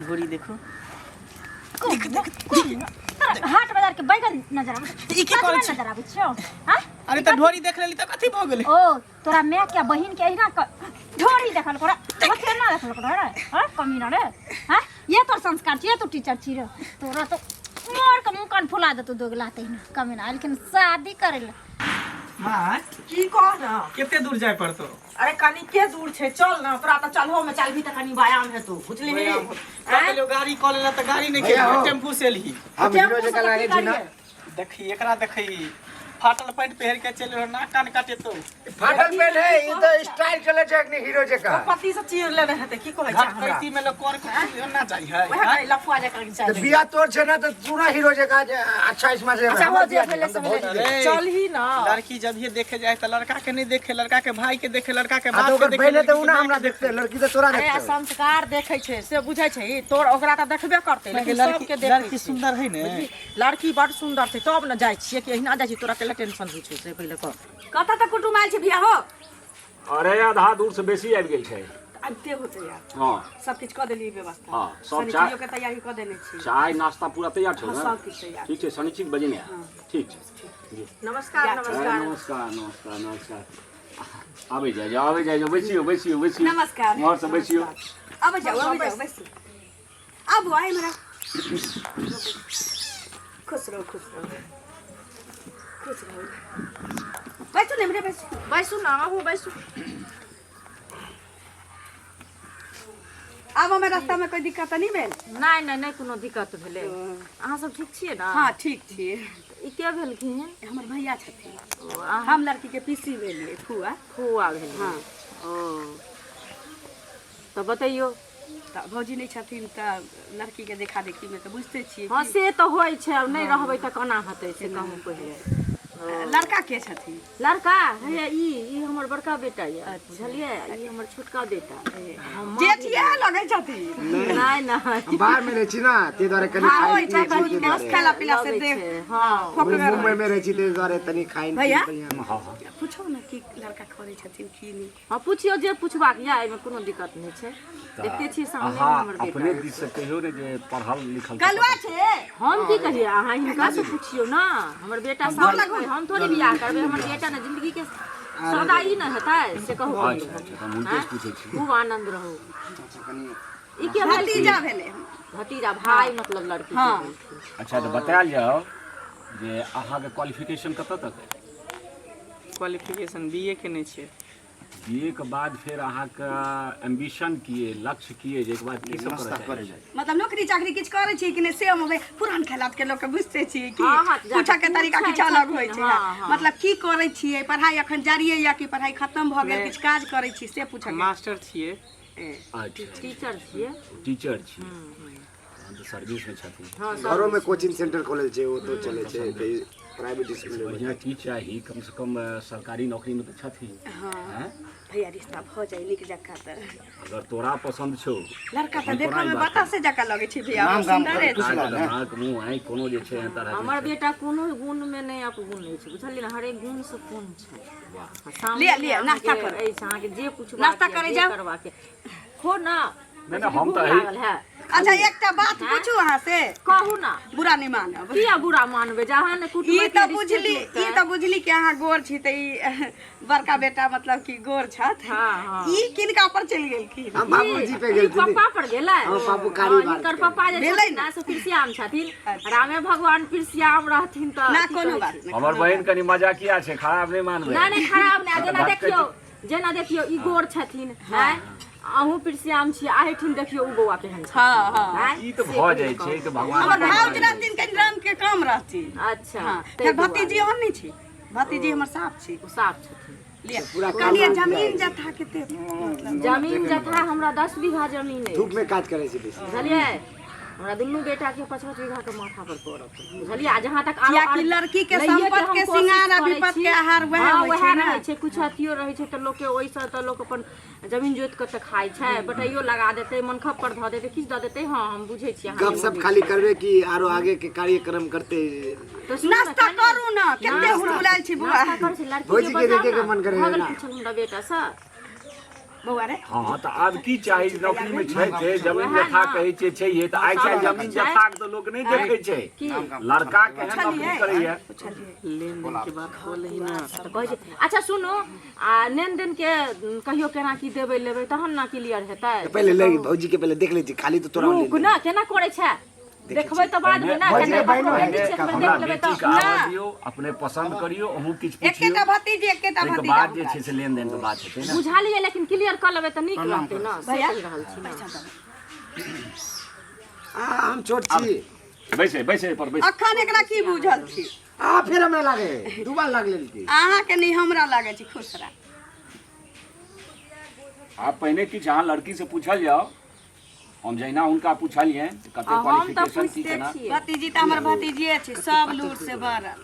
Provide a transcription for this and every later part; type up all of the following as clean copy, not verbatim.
घोड़ी देखो। देख देख, हाट बाजार के बैगन नजर आबै। ई की करै छी? नजर आबै छौ, हां? अरे तऽ ढोरी देख लेली तऽ कथी भऽ गेलै? ओ तोरा माय के बहिन के अहिना ढोरी देखल कोरा ओते ना देखल कोरा रे, हां? कमीना रे, हां? ये तोर संस्कार छी, ये तू टीचर छी रे? तोरा तो मोर के मुंह कान फुला देतो दोगला तहिना कमीना। लेकिन शादी करे ला। माँ। की कह न? कते दूर जाय पड़तो? अरे कनिके दूर छै, चल न। तोरा तऽ चलहो में चलबी तऽ कनि व्यायाम हेतौ, बुझलिही? कहलियौ गाड़ी कऽ लेला तऽ गाड़ी नहि भैया हो। टेम्पू से एलही। हम टेम्पू हीरो से जकाँ तऽ लागै की छी ना? करियै? देखी एकरा, देखी फाटल पैंट पहिर के चलि रहल, नाक कान काटेतो। फाटल पेंट है ई तऽ, स्टाइल चलै छै अखनी हीरो जकाँ। पति से चीर लेने हेतै, की कहै छै हमरा? घटकैती में लोग कर के ना जाइ है। वएह कनि लफुआ जकाँ तऽ चाही। बियाह तोर छै ना तऽ तू ना हीरो जकाँ जे अच्छा इसमा से। अच्छा, हमर हो जे बियाह भेलै छै, से हम तऽ बहुत भेलै। अरे, चलही ना। लड़की जब ये देखे जाए तऽ लड़का के नहीं देखे, लड़का के भाई के देखे, लड़का के आ तऽ बाप के ओकर देखे, बहिन हेतै लड़की उ के ना माय हमरा के देखे। देखतै, लड़की तऽ तोरा अरे देखतै। संस्कार देखै छै से बुझै छै, तोर ओकरा तऽ देखबे करतै, लेकिन लड़की सबके देखै लड़की छै। सुंदर है ने? बुझली? लड़की बड सुंदर छै तब ने जाइ छियै, कि एहिना जाइ छियै? तोरा केला टेंशन होइ छौ से पहिले कह। कतऽ तक कुटुम आयल छै भैया हो? अरे आधा दूर से बेसी आबि गेल छै। आबिते होतै यार। हँ। सब किछु कऽ देलियै व्यवस्था? हँ, सब। शनिचरियो के तैयारी कऽ देने छी। चाय नाश्ता पूरा तैयार छौ? हँ, ने सब किछु तैयार। ठीक छै, शनिचर बजेने आयब। ठीक छै जी। नमस्कार। जा। नमस्कार। नमस्कार नमस्कार नमस्कार। आबै जाइ जाओ, आबै जाइ जाओ, बैसियो बैसियो बैसियो। नमस्कार। उम्हर से बैसियो। आबै जाउ, आबै जाउ, बैसू। आबू, आइ हमरा खुश रहू, खुश रहू, खुश रहू। बैसू ने इम्हरे बैसू। बैसू ने, अहूँ बैसू। आब हमे रास्ता में कोई दिक्कत तऽ नहीं भेल? नहि नहि नहि, कोनो दिक्कत भेलै। अहाँ सब ठीक छियै ने? हाँ, ठीक छियै। ई के भेलखिन? हमर भैया छथिन। ओ, अहाँ हम लड़की के पीसी भेलियै, फुआ। फुआ भेलियै? हाँ। ओ तऽ बतैयौ। तऽ भौजी नहि छथिन तऽ लड़की के देखा देखी में तऽ बुझते छियै। हँ, कि से तऽ होइ छै। आब नहि रहबै तऽ केना हेतै से कहू पहिले। लड़का के छथिन? लड़का हे ई, ई हमर बड़का बेटा यऽ, बुझलियै? ई हमर छोटका बेटा। हम माँ। जेठिया लगै छथिन। नहि नहि। हम बाहर मे रहै छी ना, ताहि दुआरे कनि हाँ, खाइ होइ पियै छै छी ताहि दुआरे। खेला पीला से लगै देह छै, हँ। फोकगर। मुम्बई मे रहै छी ताहि दुआरे तनि खाइ भैया? बढ़िआँ। हँ हँ। पूछो ने कि लड़का करै छथिन की नहि। हँ, पुछियौ जे पुछबाक यऽ, एहिमे कोनो दिक्कत नहि छै। देखते छियै सामने अहाँ हमर बेटा अपने अछि। दिस से कहियौ ने जे पढ़ल लिखल कलुआ छै। हम की कहियै? अहाँ हिनका से पुछियौ ने। हमर बेटा सामने छै, हम थोड़े बियाह करबै। हमर बेटा ने जिंदगी के सौदा ई ने हेतै, से कहू। अच्छा अच्छा, तऽ हम हुनके से पूछै छी। खूब आनंद रहू। ई के भेलखिन? भतीजा भेलै। भतीजा भाई मतलब लड़की के हाँ। भेलखिन। अच्छा, तऽ बतायल जाओ जे अहाँके क्वालिफिकेशन कतऽ तक अइ? क्वालिफिकेशन बी ए केने छियै। बी ए के बाद फेर अहाँके एम्बिशन की अइ, लक्ष्य की अइ जे एहिके बाद की सब करऽ चाहै छी? मतलब नौकरी चाकरी किछु करै छी कि नहि से। हम पुरान खेलात के लोक के बुझते छियै कि हाँ, हाँ, पूछऽ के तरीका पूछै किछु अलग होइ छथिन, छै। हाँ, हाँ। मतलब की करै छियै, पढ़ाई अखन जारिये या कि पढ़ाई खत्म भऽ गेल? नहि। किछु काज करै छी से पूछऽ के। मास्टर छियै। अच्छा। टीचर छियै। टीचर छी, तहन तऽ सर्विसमे छथिन। हँ। घरोमे कोचिंग सेंटर खोलल छै, ओतौ चलै छै प्राइवेट स्कूल। बढ़िआँ की चाही? कमसँ कम सरकारी नौकरीमे तऽ छथिन। हँ। आँय? भैया, रिश्ता भऽ जाइ नीक जकाँ तऽ अगर तोरा पसन्द छौ। लड़का तऽ हम देखऽ कोना ई मे बात बतासे जकाँ लगै छै भैया। नाम गाम सुन्दरे पूछ छै। ला ने। नाक मुँह आँखि कोनो जे छै एहन तरहके हमर छै। बेटा कोनो गुण मे नहि अपगुण अछि, बुझलियै ने? हरेक गुण से पूर्ण छै। वाह। सामने लिअ, लिअ, नाश्ता अहाँके करू। अछि, अहाँके जे पूछबाक नाश्ता यऽ, करै जे जाउ। करबाक यऽ। खो ना। नहि नहि, हम भूख तऽ एहि लागल है। अच्छा, एकटा बात पूछू अहाँ से? कहू ना। बुरा नहि मानब। किया बुरा मानबै? जहाँ ने कुटुम्ब ई तऽ बुझली, ई तऽ बुझली कि अहाँ गोर छी तऽ ई बड़का बेटा मतलब कि गोर छथि। हाँ, हाँ। ई किनका पर चलि गेलखिन? हम बाबूजी पे ई गेलथिन। पप्पा पर गेलै। हाँ, बाबू कारी हाँ, बाल हिनकर के। पप्पा जे भेलै छथिन ने? ने से पिरसियाम छथिन। रामे भगवान पिरसियाम रहथिन तऽ ना की कोनो कहै बात छै? नहि। हमर बहिन कनि मजाकिया छै, खराब नहि मानबै। नहि नहि, खराब नहि। जेना भटकै देखियौ, जेना देखियौ ई गोर छथिन हैं, अहूँ पिरसियाम छियै, एहिठिन देखियौ ओ बौआ केहन छै। हाँ हाँ। हैं? ई तऽ भऽ जाइ छै, ई तऽ भगवान हमर भाउज रहथिन कनि रंग के कम रहथिन। अच्छा। हाँ। ताहि फेर दुआरे। भतीजी ओहन नहि छी, भतीजी हमर साफ छी। ओ साफ छथिन। लिअ। पूरा कहलियै खानदान जमीन जथा कते मतलब? जमीन जथा हमरा 10 बीघा जमीन अछि। धूप मे काज करै छै बेसी। बुझलियै? हमरा दुनू बेटा के 5-5 बीघा के माथा पर पड़त, बुझलियै? आ जहाँ तक आरो कियाकि लड़की के लैये संपत्ति हम के कोशिश श्रृंगार आ करै विपत्ति छी। के आहार वएह हाँ, होइ वएह छै ने। रहै छै। कुछ अथियो रहै छै तऽ लोकके ओहिसँ तऽ लोक अपन जमीन जोति कऽ तऽ खाइ छै। बटैयो लगा देतै, मनखप पर धऽ देतै, किछु दऽ देतै। हँ, हम बुझै छियै अहाँ गप जे सप बुझै खाली छियै। करबै कि आरो आगे के कार्यक्रम करते? तऽ सुनू ने, नाश्ता कनि- करू ने, कते हुलहुलायल छी बौआ। नाश्ता करै छै लड़की भौजी के के बजाउ देखे के ने। मन करे भऽ गेल ना। पूछल हमरा बेटा सँ? बौआ रे। हँ, तऽ आब की चाही? नौकरी मे छै छै जमीन जथा कहै छै छैहे, तऽ आइ काल्हि जमीन जथा के तऽ लोक नहि देखै छै, लड़का केहन नौकरी करैया। तऽ कहै छै, अच्छा सुनू, आ लेन देन के कहियो केना की देबै लेबै तहन ने क्लियर हेतै। पहिले ले भौजी के, पहिले देख लै छी खाली तऽ तोरा रुक ने, केना करै छै देखबै तऽ बाद मे ना। भौजी के केना बहिनो ककरो है, बेटी छै, हमरा देख लेबै बेटी तऽ के आबऽ दियौ, अपने पसन्द करियौ, अहूँ किछु पुछियौ, एकेटा भतीजी, एकेटा ताहिके भतीजा। बाद जे छै से लेन देन के बात हेतै ने। बुझलियै, लेकिन क्लियर कऽ लेबै तऽ नीक रहतै ने, से कहि रहल छी ने। आ हम छोट छी। बैसे बैसे पर बैस। अखन एकरा की बुझल छी? आ फेर हमरा लागे दू बार लाग लेलकी। अहाँके नहि, हमरा लागै छै। खुश रह। आब पहिने किछु अहाँ लड़की से पूछल जाओ। हम जहिना हुनका पूछलियनि कते आ हम तऽ क्वालिफिकेशन की पुछिते केना छियै। भतीजी तऽ हमर भतीजिए छै, सब लूर से बड़ल,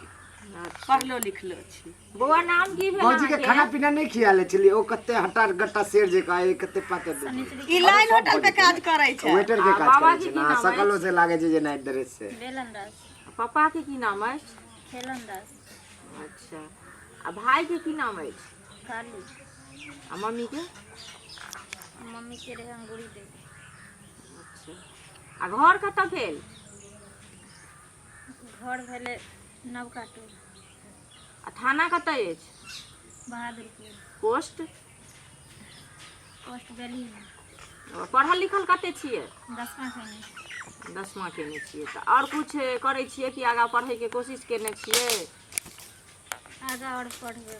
पढ़लो लिखलो छी। बौआ, नाम की भेल भौजी के अहाँके? खाना पीना नहि खिया छलियै, ओ कते हटा गट्टा शेर जेका ए, कते पातर। ई लाइन होटल पे काज करै छै। वेटर के आ काज बाबा करै के छै की ना। नाम सकलो अछि? से लागे छै जे नाइट ड्रेस से। बेलन दास। पप्पा के की नाम अछि? खेलन दास। अच्छा, आ भाई के की नाम अछि? काली। आ मम्मी के? मम्मी के रहे अंगूरी देवी। अच्छा, आ घर कतऽ भेल? घर भेलै नवका टोल। आ थाना कतऽ अछि? बहादुरपुर। पोस्ट? पोस्ट बेली। पढ़ल लिखल कते छियै? 10वां केने। 10वां केने छियै, तऽ आओर कुछ करै छियै कि आगाँ पढ़ैके कोशिश केने छियै? आगाँ आओर पढ़बै।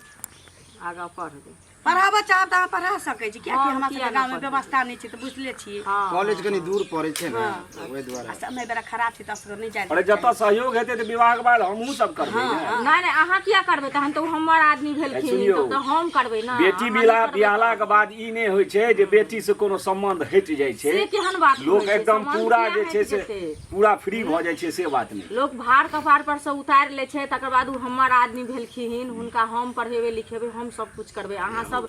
आगाँ पढ़बै। पढ़ाबऽ चाहब तऽ अहाँ पढ़ा सकै छी, कियाकि हँ, हमरा किया सबके नहि गाँवमे पढ़ेबै? व्यवस्था नहि छै, तऽ बुझले छियै। हँ। कॉलेज कनी दूर पड़ै छै ने, ओहि दुआरे। आ समय बड़ा खराब छै, तऽ असगर नहि जाय। अरे, जतऽ सहयोग हेतै तऽ विवाह के बाद हमहूँ सब करबै ने। नहि नहि, अहाँ किया करबै? तहन तऽ ओ हमर आदमी भेलखिन। सुनियौ। तब तऽ हम करबै ने। बेटी अहाँ नहि बियाह करबै। बियाहला के बाद ई नहि होइ छै जे बेटी से कोनो संबंध हटि जाइ छै। से केहन बात लोक होइ छै? एकदम संबंध पूरा किया जे छै हटि से जेतै? पूरा फ्री भऽ जाइ छै, से बात नहि। लोक भार कपार पर से उतारि लै छै, तकर बाद ओ हमर आदमी भेलखिन, हुनका हम पढ़ेबै लिखेबै, हम सब कुछ करबै। अहाँ सब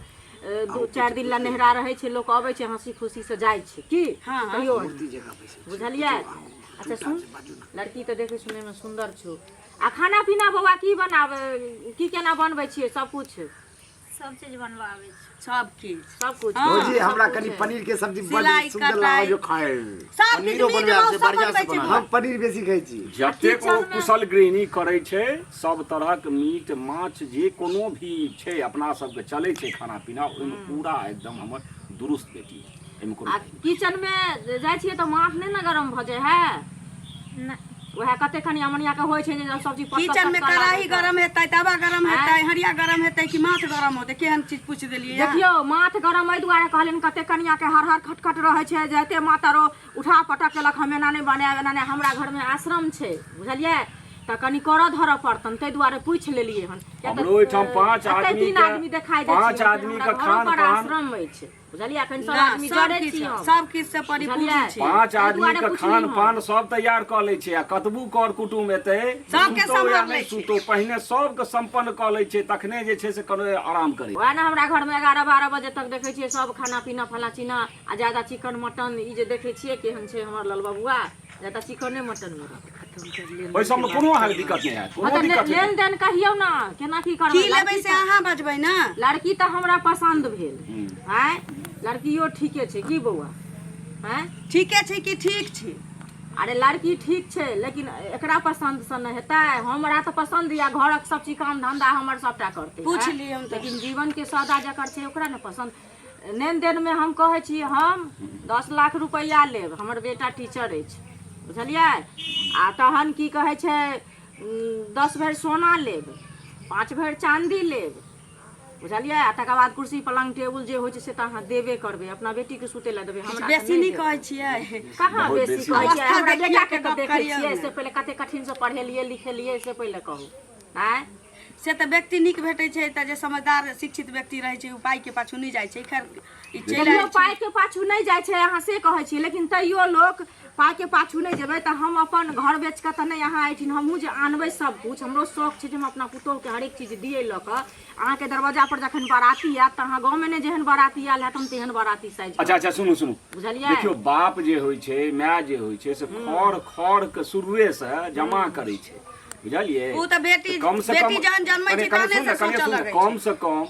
2-4 दिन ला नहिरा रहै छै, लोक अबै छै, हँसी खुशी से जाइ छै की कहियो, बुझलियै? अच्छा सुन, लड़की तऽ देखै सुनैमे सुन्दर छौ। आ खाना पीना बौआ की बनाबै, की केना बनबै छियै सब कुछ? सब चीज बनबऽ आबै छै। सब किछु। सब कुछ। भौजी, हमरा कनी पनीर के सब्जी बड़ सिलाई, सुंदर लागल कटाई। जो खाए। सब किछु, पनीरो मीट बनबै आबै मांस छै, सब बढ़िआँ बनबै से छै। बनाबै। हम पनीर बेसी खाइ छी। जतेक ओ किचनमे- कुशल गृहिणी करै छै, सब तरहक मीट माछ जे कोनो भी छै, अपना सबके चलै छै खाना पीना, ओहिमे पूरा एकदम हमर दुरुस्त बेटी है, एहिमे कोनो आ किचनमे जाइ छियै तऽ माथ नहि ने गरम भऽ जाइ है? नहि। वएह कते कनिया मनिया के होइ छै जे जब सब्जी पटक किचन में पटक कड़ाही लागै तऽ। गरम हेतै, तवा गरम हेतै, हड़िया गरम हेतै कि माथ गरम होतै? केहन चीज पूछि देलियै अहाँ? देखियौ, माथ गरम एहि दुआरे कहलियनि, कते कनिया के हर हर खटखट रहै छै, जाइते मातर ओ उठा पटक केलक, हम एना नहि बनायब, एना नहि। हमरा घरमे आश्रम छै, बुझलियै? तऽ कनि करऽ धरऽ पड़तनि, ताहि दुआरे पूछि लेलियै हन, किया तऽ हमरो ओहिठाम 5 एतै आदमी 3 के आदमी देखाइ दै 5 छियै, आदमी हमरा के घरो खान पर पान आश्रम अछि, बुझलियै? एखन सब ना, आदमी सब जरे छी किछु हम। सब किछु से परिपूर्ण बुझलियै? छी। 5 ताहि आदमी दुआरे के पुछली खान हम। पान सब तैयार कऽ लै छै, आ कतबू कर कुटुम एतै, सबके सुतो या सम्हार नहि लै छै। सुतो, पहिने सबके सम्पन्न कऽ लै छै, तखने जे छै से कोनो आराम करै। वएह ने, हमरा घरमे 11-12 बजे तक देखै छियै सब खाना पीना फलाँ चिना, आ ज्यादा चिकन मटन। ई जे देखै छियै केहन छै हमर लल बबुआ, ज्यादा चिकने मटन मे रहत। ओहि सबमे कोनो अहाँके दिक्कत नहि हैत, हँ कोनो तऽ दिक्कत नहि। लेन देन कहियौ ने, केना की करबै? की लेबै लड़की से अहाँ बजबै ने। लड़की तऽ हमरा पसन्द भेल। आँय, लड़कियो ठीके छै की बौआ? आँय? ठीके छै कि ठीक छै? अरे, लड़की ठीक छै, लेकिन एकरा पसन्दसँ नहि हेतै। हमरा तऽ पसन्द यऽ, घरक सब चीज काम धंधा हमर सबटा करतै। पूछि आँय? लियौ तऽ। लेकिन जीवन के सौदा जकर छै ओकरा ने पसन्द। लेन देनमे हम कहै छी, हम 10 लाख रुपैआ लेब। हमर बेटा टीचर अछि, बुझलियै? आ तहन की कहै छै, 10 भरि सोना लेब, 5 भरि चाँदी लेब, बुझलियै? आ तकर बाद कुर्सी पलङ्ग टेबुल जे होइ छै से तऽ अहाँ देबे करबै, अपना बेटीके सुतै लए देबै, हमरा तऽ बेसी नहि नहि देब। कहै छियै। कहाँ बहुत बेसी बेसी। कहै छियै? अवस्था हमरा देखिए बेटाके के तऽ गप देखै करियौ छियै ने। से पहिले कते कठिनसँ पढ़ेलियै लिखेलियै, से पहिले कहू। आँय? से तऽ व्यक्ति नीक भेटै छै तऽ जे समझदार शिक्षित व्यक्ति रहै छै ओ पाइके पाछू नहि जाइ छै। खैर, ई चलि देखियौ, आयल छै। पाइके पाछू नहि जाइ छै अहाँ से कहै छियै, लेकिन तैयो लोक पाइके पाछू नहि जेबै तऽ हम अपन घर बेच कऽ तऽ नहि अहाँ एहिठिन हमहूँ जे आनबै सब कुछ। हमरो शौक छै जे हम अपना पुतोहुके हरेक चीज दियै लऽ कऽ। अहाँके दरवाजा पर जखन बाराती आयत तऽ अहाँ गाँवमे नहि जेहन बाराती आयल हैत, हम तेहन बाराती साइज। अच्छा अच्छा, सुनू सुनू। बुझलियै? देखियौ, बाप जे होइ छै, माय जे होइ छै, से खर खर के शुरुए से जमा करै छै, बुझलियै? ओ तऽ बेटी कम से कम बेटी जहन जन्मै छै कने तहने सुन से ने, कने सोचऽ सुन ने, लगै कम छै। से कम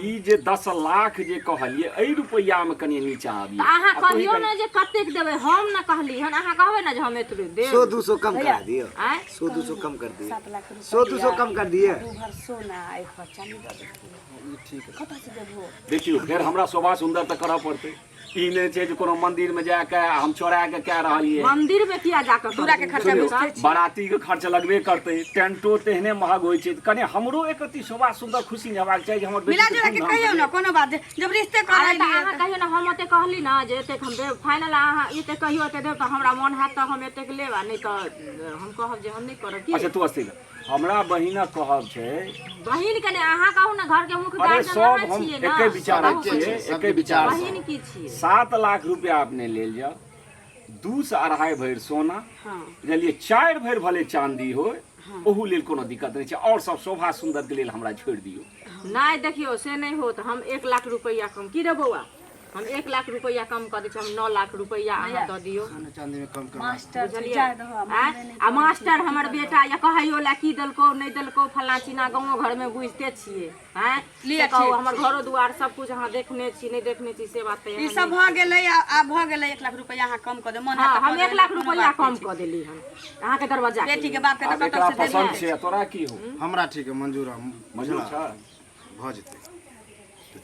ई जे 10 लाख जे कहलिए एहि रुपैया में कनि नीचा आबिए। तऽ अहाँ आ तोही कहियौ कनि- ने जे कतेक देबै, हम ने कहली हन, अहाँ कहबै ने जे हम एतबे देब। 100-200 कम करा दियो। आँय? 100-200 कम कर दिए। 7 लाख रुपया, 100-200 कम कर दिए। 2 भर सोना, 1 भर चांदी दऽ देथिन। ठीक। कतऽ से देबहो? देखियौ, फेर हमरा शोभा सुंदर तऽ करऽ पड़तै। ई नहि छै जे कोनो मंदिर में जाके हम चोरा के कए रहलियै। मंदिर में किया जाके दूरा के खर्चा सुनियौ, बुझते छी। बाराती के खर्च लगबे करतै, टेंटो तेहने महग होइ छै, कने हमरो एक रत्ती शोभा सुंदर खुशी नहि हेबाक चाही जे हमर बेटी मिला के जुला के धूमधाम कहियौ भेलै। ने, कोनो बात नहि, जब रिश्ते अरे करै तऽ अहाँ कहियौ ने, हम ओते कहली ने जे एतेक हम देब फाइनल, अहाँ एते कहियौ एते देब तऽ हमरा मोन हैत तऽ हम एतेक लेब, आ नहि तऽ हम कहब जे हम नहि करब। की? अच्छा, तू अस्थिर। हमरा बहिनक कहब छै। बहिन के नहि, अहाँ कहू ने, घर के मुख्य अरे गार्जियन सब अहाँ हम छियै ने। एके विचारक कहू छियै, बहिन। एके विचार। बहिन की छियै? 7 लाख रुपया अपने लेल जाउ, 2 से 2.5 भरि सोना, बुझलियै, 4 भरि भले चांदी होय, ओहू लेल कोनो दिक्कत नहि छै, और सब शोभा सुंदर के लेल हमरा छोड़ि दियौ। नहि देखियौ, से नहि होत, हम 1 लाख रुपैआ कम की रे बौआ, हम 1 लाख रुपैआ कम कऽ दै छी, हम 9 लाख रुपैआ अहाँ दऽ दियौ। सोना चांदी में कम करवा। मास्टर बुझलियै? जाय दहो, आँय? आ मास्टर हमर बेटा या कहैयो ला की देलकौ नहि देलकौ फल्लाँ चिन्ना, गाँवो घरमे बुझिते छियै। आँय? लिअ, से कहू, ठीक। हमर घरो दुआर सब कुछ अहाँ देखने छी नहि देखने छी से बात तऽ ई एहन सब नहि। भऽ गेलै, आब भऽ गेलै, 1 लाख रुपैआ अहाँ कम कऽ देब, मन हँ, हैत तऽ हम कऽ 1 देब, लाख कोनो रुपैआ बात कम नहि छै। कऽ देली हन अहाँके दरवाजा के बेटी के लेल। बाप के तऽ आब कतऽ एकरा से देबै? पसन्द छै, तोरा की हो? हमरा ठीक है, मंजूर है। मंजूर छै? भऽ जेतै।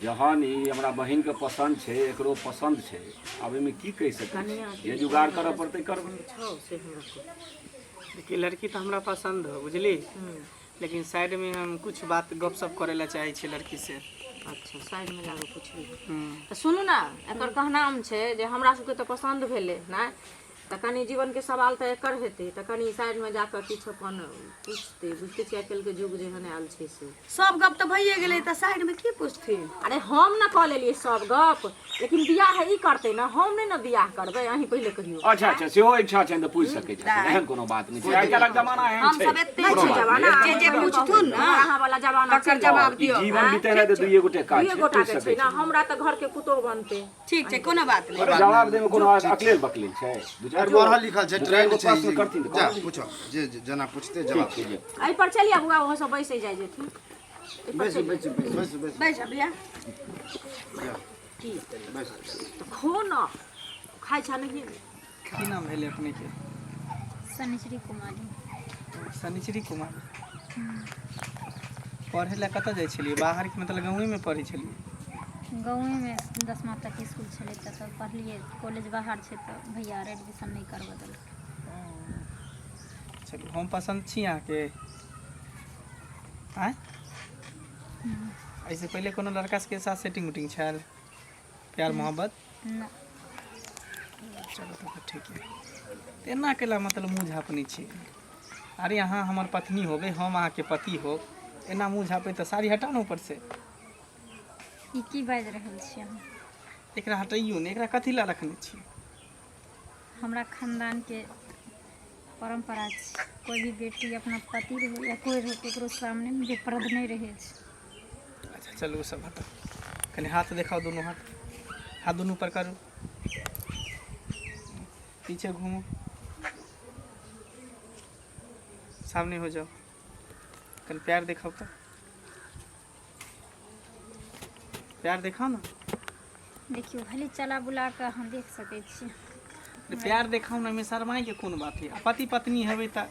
जहन ई हमरा बहिन के पसन्द छै, एकरो पसन्द छै, आब एहिमे की कहि सकै छी? जे जुगाड़ करऽ पड़तै करबै। छौ से हमरा कहू। देखिए, लड़की तऽ हमरा पसन्द हो, बुझली, लेकिन साइड में हम कुछ बात गपशप करे ला चाहे छी लड़की से। अच्छा, साइड में लागो पुछबी तऽ सुनू ने, एकर कहनाम छै जे हमरा सबके तऽ पसन्द भेलै नहि, तऽ कनि जीवनके सवाल तऽ एकर हेतै, तऽ कनि साइडमे जाकऽ किछु अपन पुछतै। बुझिते छियै आइ काल्हिके युग जेहन आयल छै से। सब गप तऽ भइए गेलै, तऽ साइडमे की पुछथिन? अरे हम ने कऽ लेलियै सब गप, लेकिन बियाह ई करतै ने, हम नहि ने बियाह करबै, अहीं पहिले कहियौ। अच्छा अच्छा, सेहो इच्छा छनि तऽ पूछि सकै छथिन, एहन कोनो बात नहि छै, आइ काल्हिक जमाना एहन हम छै। सब एते कोनो छै बात जमाना नहि। जे जे पूछथुन ने अहाँ वाला जमाना तकर जवाब ई दियौ। जीवन बितेनाइ तऽ दुइए गोटे काज दुइए छै, गोटा पूछि के सकै छै ने, छी। हमरा तऽ घर के पुतोह बनतै। ठीक छै, कोनो बात नहि। अरे जवाब देमे कोनो अकलेल बकलेल छै? दू चारि गो पढ़ल लिखल छै, दू चारि ट्रेंड गो छै। प्रश्न करथिन तऽ जा कहू। पूछो, जे जे- जेना पूछते जवाब। ठीक छै। एहि पर चलि आबू, ओहो सब बैसै जाइ जेथिन। बैसू बैसू बैसू बैसू। बैस भैया। की बैसू। तऽ खो न, खाइ छह नहीं? की नाम भेलै अपने के? शनिचरी कुमारी। शनिचरी कुमारी। पढ़ै लए कतऽ जाइ छलियै बाहर के, मतलब गाँवेमे पढ़ै छलियै? गाँवेमे 10मा तक इसकुल छलै, ततऽ पढ़लियै। कॉलेज बाहर छै तऽ भैया आर एडमिशन नहि करबऽ देलकै। चलू, हम पसन्द छी अहाँके? आँय, एहिसँ पहिले कोनो लड़का सबके साथ सेटिंग उटिंग छल, प्यार मोहब्बत? ना। चलू तब तऽ ठीक है। तऽ एना केला मतलब मुँह झाँपने छी? अरे अहाँ हमर पत्नी होबै, हम अहाँके पति हो, एना मुँह झाँपै तऽ साड़ी हटाउ ने ऊपरसँ। ई की बाजि रहल छी अहाँ? एकरा हटैयौ ने, एकरा कथी लए रखने छी? हमरा खानदानके परम्परा छै, कोइ भी बेटी अपना पति रहो या कोइ रहो, ककरो सामने बेपर्द नहि रहै छै। अच्छा चलू, ओ सब हटाउ, कनि हाथ देखाउ, दुनू हाथ, हाथ दुनू पर करू, पीछे घूमो, सामने हो जाओ, कनि प्यार देखाउ तऽ, प्यार देखाउ ने। देखियौ, भले चला बुला कऽ अहाँ देख सकै छी। प्यार देखाउ ने, एहिमे शरमाइके कोन बात है? आ पति पत्नी हेबै तऽ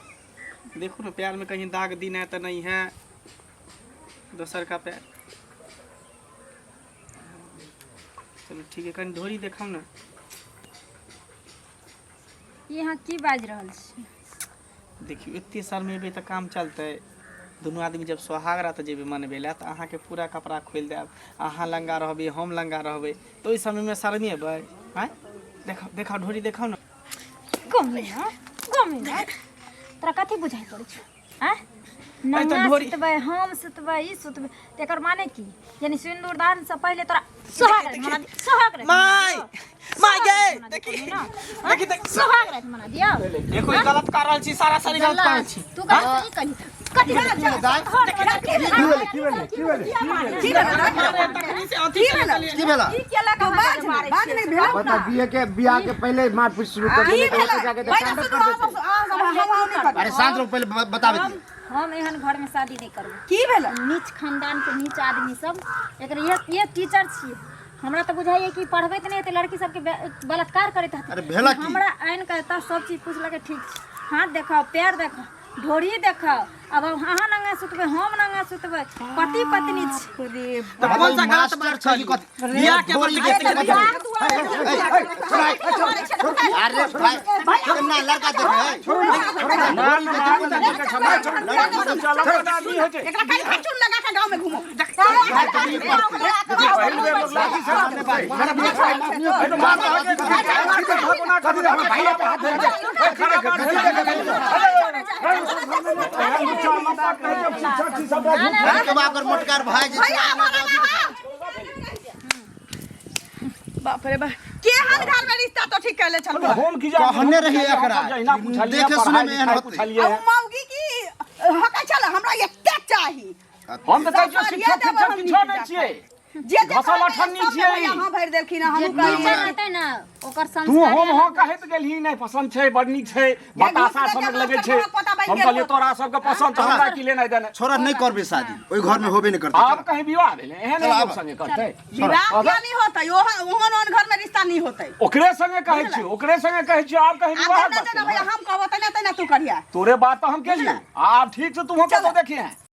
देखू ने, प्यारमे कहीं दाग दिन है तऽ नहीं है दोसर का प्यार। चलू ठीक है, कनि ढोरी देखाउ ने। ई अहाँ की बाजि रहल छी? देखियौ, एते शरमेबै तऽ काम चलतै? दुनू आदमी जब सोहाग रात जेबै मनबै लए तऽ अहाँके पूरा कपड़ा खोलि देब, अहाँ लंगा रहबै, हम लंगा रहबै, तऽ ओहि समयमे शरमेबै? आँय, देखाउ देखाउ, ढोरी देखाउ ने। गमीना गमीना, तोरा कथी बुझाइ पड़ै छौ? आँय, तऽ नंगा ढोरी- सुतबै हम, सुतबै ई सुतबै, तऽ एकर माने की? यानी सिन्दूरदान से पहिले तोरा सोहाग रात मना दियौ? सोहाग रात मना माय दियौ? माय गे, सोहाग रात मना देखी दियौ ना? देखी देखी, सोहाग रात मना दियौ? देखो, ई गलत कर रहल छी, सारा सारी गलत कर रहल छी। तू कथी ई कहली? कथी? की भेलै, की भेलै, की भेलै? की भेलै? तखनी से अथी केने छलियै। की भेला? की केलक? तू बाज ने, बाज नहि भेल। बता, बिया के बियाह के पहले मारपीट शुरू कर की देने भेलै? जाके पहिले तांडव सुनू, कर अहाँ देते। सब, अहाँ सब हम हम नहि करब। अरे शांत रहो, पहले बताबे दिए। हम एहन घर में शादी नहीं करबै। की भेल? नीच खानदान के नीच आदमी सब एकर ये टीचर छियै। हमरा तऽ बुझाइए कि पढ़बैत नहि हेतै, लड़की सबके बलात्कार करैत हेतै। अरे भेला की? हमरा आनि कऽ एतऽ सब चीज पुछलकै, ठीक छै, हाथ देखाउ, पैर देखाउ, ढोरी देखाउ। अब अहाँ नंगा सुतबै, हम नंगा सुतबै, पति पत्नी छी। तऽ कोन सा गलत बात छै कि कथी? बियाह के ढोरी बात के कथी? अरे भाई, केना लड़का देखे है? ना ना ना आदमी होइ छै। एकरा खाली खचुन लगा के गांव में घूमो। पहिल बेर लोग लाठी से मारने भाई। ए तो मार दो, भगोना कर दे, भाई पे हाथ धर दे। ए, खड़ा कर दे। एहन बच्चा माता कहै छै, शिक्षक छी सबटा झूठ। लड़कबा ओकर मोटकार भाई जे छै। भैया हमारा ना। बाप रे बाप, केहन घर में रिश्ता तो ठीक कैले छल। हम की जाने? कहने रही एकरा। जहिना पुछलियै, देखे सुने पढ़ाइ में एहन लिखाइ होतै। पुछलियै। आ उ मौगी की हकै छल, हमरा एते चाही। हम तऽ कहै छियै सफर शिक्षक ये देबै शिक्षक हम किछो नीक नहि जाके। छियै। जे जे घसल कहबै अठन्नी सब छियै। भैया हाँ भरि देलखिन जे हमहूँ टीचर कहलियै। रहतै ने ओकर तू संस्कार हम हाँ कहैत गेलही, नहि पसन्द छै, बड़ नीक छै, बताशा घुस सनक लेके लगै छै। मास्टर पोता बनि हम गेल कहलियै होतै। तोरा सबके पसन्द तऽ हमरा की लेनाइ देनाइ। छोड़ा, नहि करबै शादी, ओहि घर में होबे नहि करतै। आब कहीं विवाह भेलै एहन चल लोक आब। संगे करतै? विवाह किया नहीं होतै? ओहन ओहन ओहन घर में रिश्ता नहीं होतै। ओकरे संगे कहै छियै, ओकरे संगे कहै छियै। आब कहीं आब विवाह जेना जेना भैया हम कहबो तेना तेना तू करिया। तोरे बात तऽ हम केलियै, आब ठीक से तू कतौ देखिए।